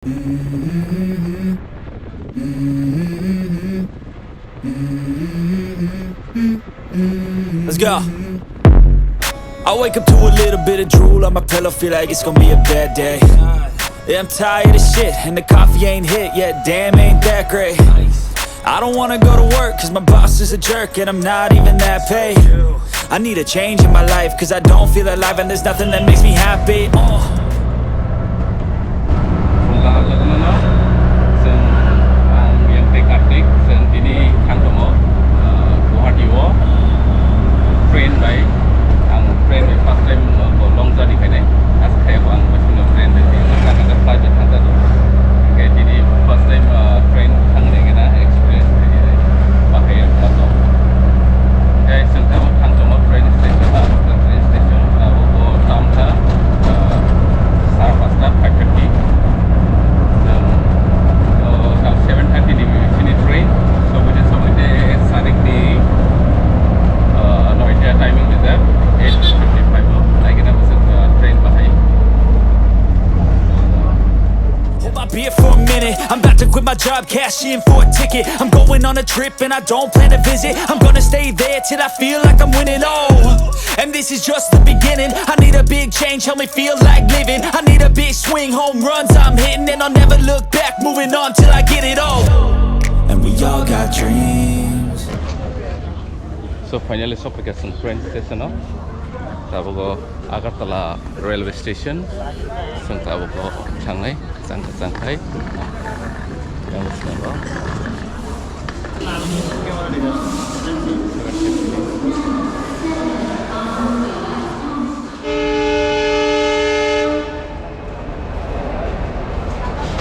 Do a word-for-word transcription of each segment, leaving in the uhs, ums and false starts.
Let's go. I wake up to a little bit of drool on my pillow, feel like it's gonna be a bad day. Yeah, I'm tired of shit, and the coffee ain't hit yet, damn, ain't that great. I don't wanna go to work, cause my boss is a jerk, and I'm not even that paid. I need a change in my life, cause I don't feel alive, and there's nothing that makes me happy. Uh. Phung kaham lagimano, chwng, ang Yangtwi Kartik, chwng tini thang tongo, ah, Guwahati o train bai, ang train bai first time, ah, bo long journey khainai, asa khaya ko ang bo chwngno train bai, ang kaka flight bai thang jago, hingke tini first time, ah, train thang nai gana experience khainai, bahai ang ma tong. Hingke chwng tamo thang tongo train station, ah, train station, ah, bo, bo tam kha, ah, Sara pasta, five thirty. Chwng, uh, seven thirty ni sini train. Somote, somote sarik ni, uh, noita timing rijak, eight fifty-five o. Naikhe na bwswk, uh, train bahai. Hold my beer for a minute. I'm about to quit my job, cash in for a ticket. I'm going on a trip and I don't plan to visit. I'm gonna stay there till I feel like I'm winning. Oh, and this is just the beginning. I need a big change, help me feel like living. I need a big swing, home runs I'm hitting, and I'll never look back. Moving on till I get it all. And we all got dreams. So finally sophaikha chwng train station o. Tabuk o Agartala railway station. Chwng tabuk o thangnai, kwchang kwchang khai. Yang bwskango.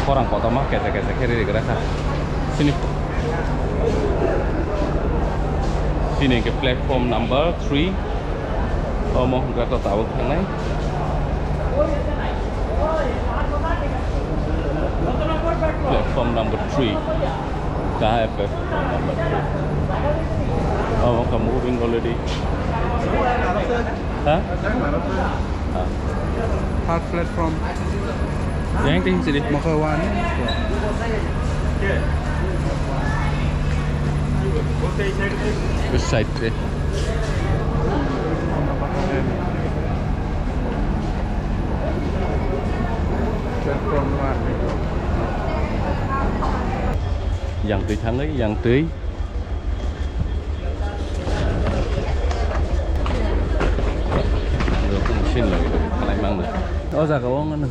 Khorang kotorma kesa kesa khe ri gra kha. Sini, sini ke platform number three. Omo hwnkha to tabuk thangnai. Platform number three. Kaha platform number three. Oh, okay, moving already. Huh? Third platform. Yang ting sini. Maka one. Which side? Yang twi thangwi, yang twi. Sin lagi, khalai mangna. O jaga o ngana.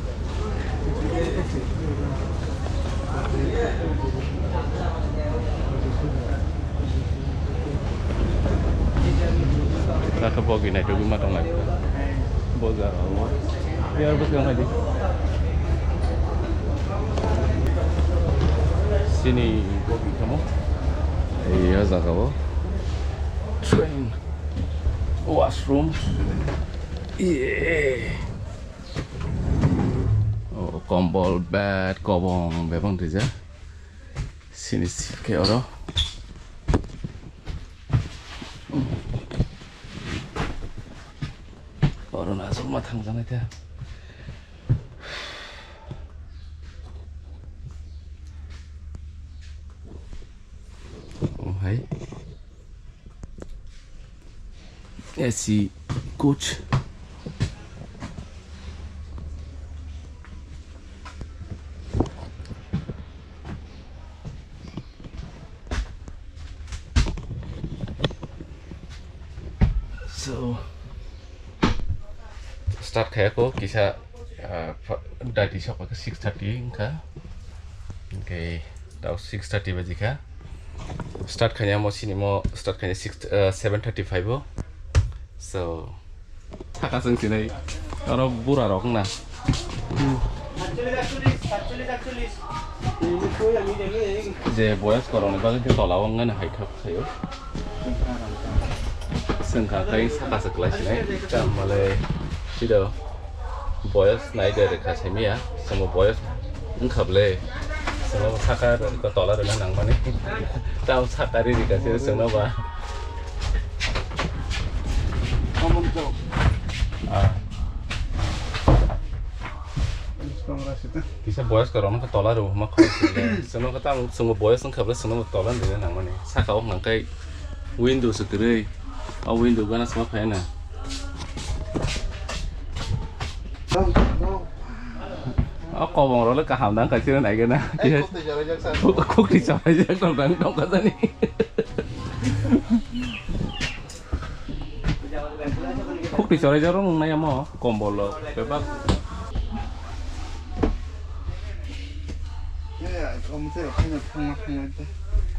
Kaka bogi naitugwi ma tongnai. Bo jaga o. Yar bwskango di. Sini bogi kamo. Ei, o jaga o. Train. Washroom. Iye. Oh, kombol, bed, kobong, bebang tija. Sini sip khe oro. Oro na aswk ma thangjaknai khe. Oh, hai. A C coach. So, start khaya ko kisa, ah, ph-, dati sokha khe six thirty wngkha. Hwnkhe tao six thirty baji kha. Start khaina mo sini mo start khaina six, ah, seven thirty five o. So, thaka chwng sinai. Oro bura rok wngna. Je boyas korokni bagwi khe tola o wngmani hai thok khaio. Chwng kha khai saka se kwlai sinai. Tamale sido boyas nai de rwkha simi ya. Chwngbo boyas wngkha ble. Chwngbo saka rwkha tola rwna nangmani. Tam saka ri rwkha se chwngno ba. Ah. Kisa boyos korok wngkha tola rw hwnma khorok sile. Chwngno khe tamo chwngbo boyos wngkha bwle chwngno tola rwna nangmani. Saka o hwnkhai window se kwrwi. O window gana chwngma phaina. O kobong rok le kaham nang kha chini nai gana. Khukti chawai jak tong tong tong kha jani. Khukti chawai jak rok nung nai amo kombol rok bebak.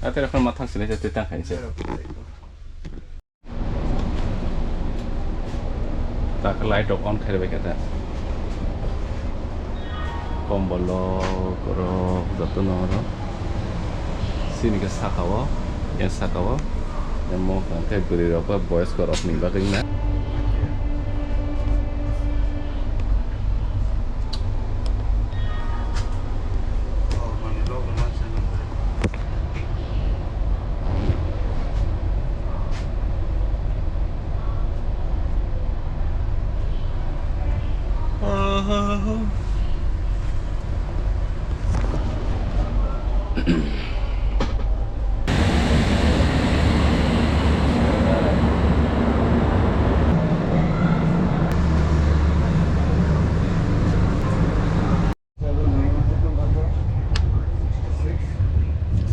Ate rok ma thang sini tang khainse. Tak light rok on khairok bai khe ta. Kombol rok, rok joto no oro. Sini khe saka o, yang saka o. Yang mo khe bwrwi rok ba boyos rok ni bagwi na.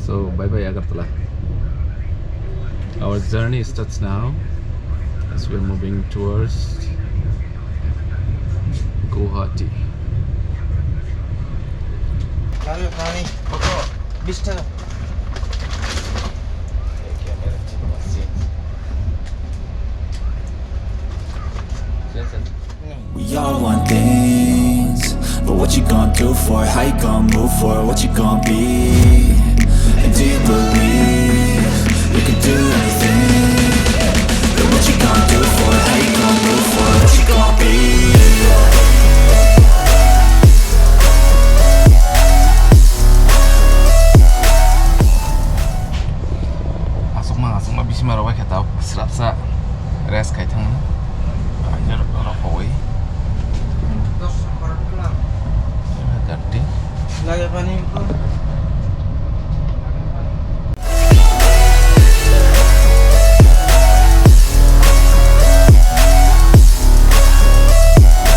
So, bye bye Agartala. Our journey starts now as we're moving towards Guwahati. বিশ টাকা। We all want things, but what you gonna do for it? How you gonna move for it? What you gonna be? And do you believe you can do anything? But what you gonna do for it? How you gonna move for it? What you gonna be? Aswkma aswkma bisimaro bai khe tabuk srapsa rest khai thangmani. Ajar rok hoi. Thirty. Lage pani ko.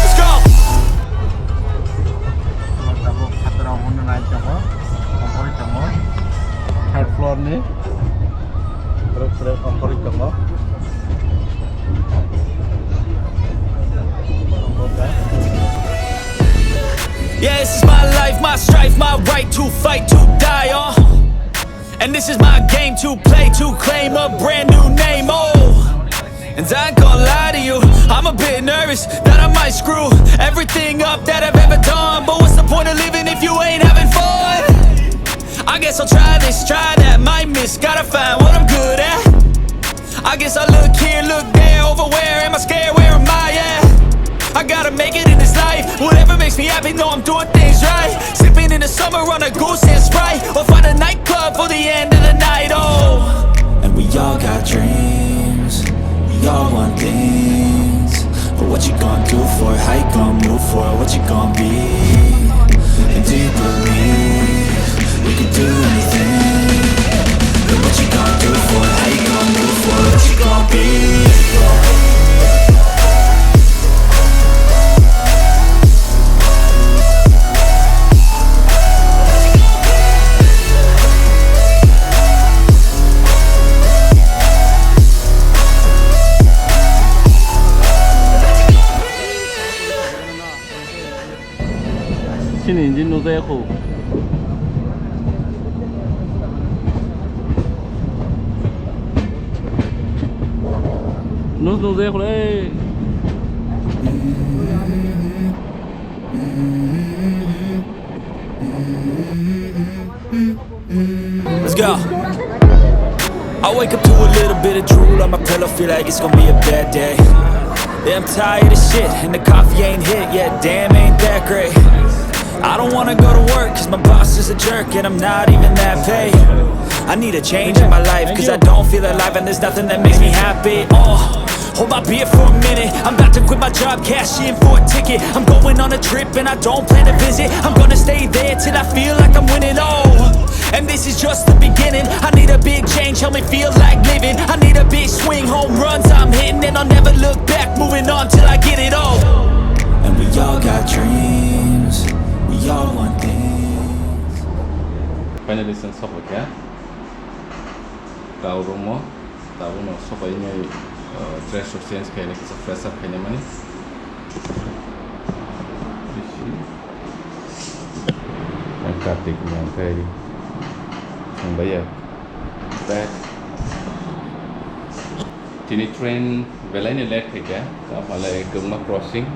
Let's go. Tabuk phataro hwnwi nai tongo, ongkhorwi tongo. Third floor ni. Borok borok ongkhorwi tongo. Yeah, this is my life, my strife, my right to fight, to die on. And this is my game to play, to claim a brand new name, oh. And I ain't gonna lie to you, I'm a bit nervous that I might screw everything up that I've ever done. But what's the point of living if you ain't having fun? I guess I'll try this, try that, might miss, gotta find what I'm good at. I guess I look here, look there, over where am I scared, where am I at? I gotta make it in this life, whatever makes me happy, know I'm doing things right. Sipping in the summer on a goose and Sprite, or find a nightclub for the end of the night, oh. And we all got dreams, we all want things. But what you gonna do for it? How you gonna move for it? What you gonna be? And do you believe we can do anything? But what you gonna do for it? How you gonna move for it? What you gonna be? Chini engine nukjaya kho. Nuk nukjaya kho le. Let's go. I wake up to a little bit of drool on my pillow, feel like it's gonna be a bad day. Yeah, I'm tired of shit, and the coffee ain't hit yet, damn, ain't that great. I don't wanna go to work, cause my boss is a jerk, and I'm not even that paid. I need a change in my life, cause I don't feel alive, and there's nothing that makes me happy. Uh, Hold my beer for a minute. I'm about to quit my job, cash in for a ticket. I'm going on a trip and I don't plan to visit. I'm gonna stay there till I feel like I'm winning. Oh, and this is just the beginning. I need a big change, help me feel like living. I need a big swing, home runs I'm hitting, and I'll never look back. Moving on till I get it all. And we all got dreams, we all want things. Finally, sen sobo kya? Tao room o, tao room o sobai nai, uh, dress rok change khaina kisa fresh up khaina mani. Ang Kartik ni ang khe thangbai ya. Back. Tini train belai ni late khaikha, tamo le kwbangma crossing,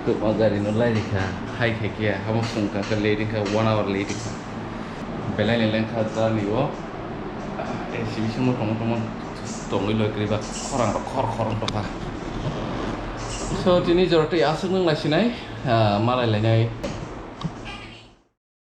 kwbangma gari no lai rikha, hai khaikhe, hamo swngkha khe late wngkha, one hour late wngkha. Belai ni lengkha journey o, eh, A C bisingo tongmo tongmo tongwi loi kwrwi ba khorang rok khor khor wng tongkha. So tini jora tei aswk nung lai sinai, ah, malai lainai.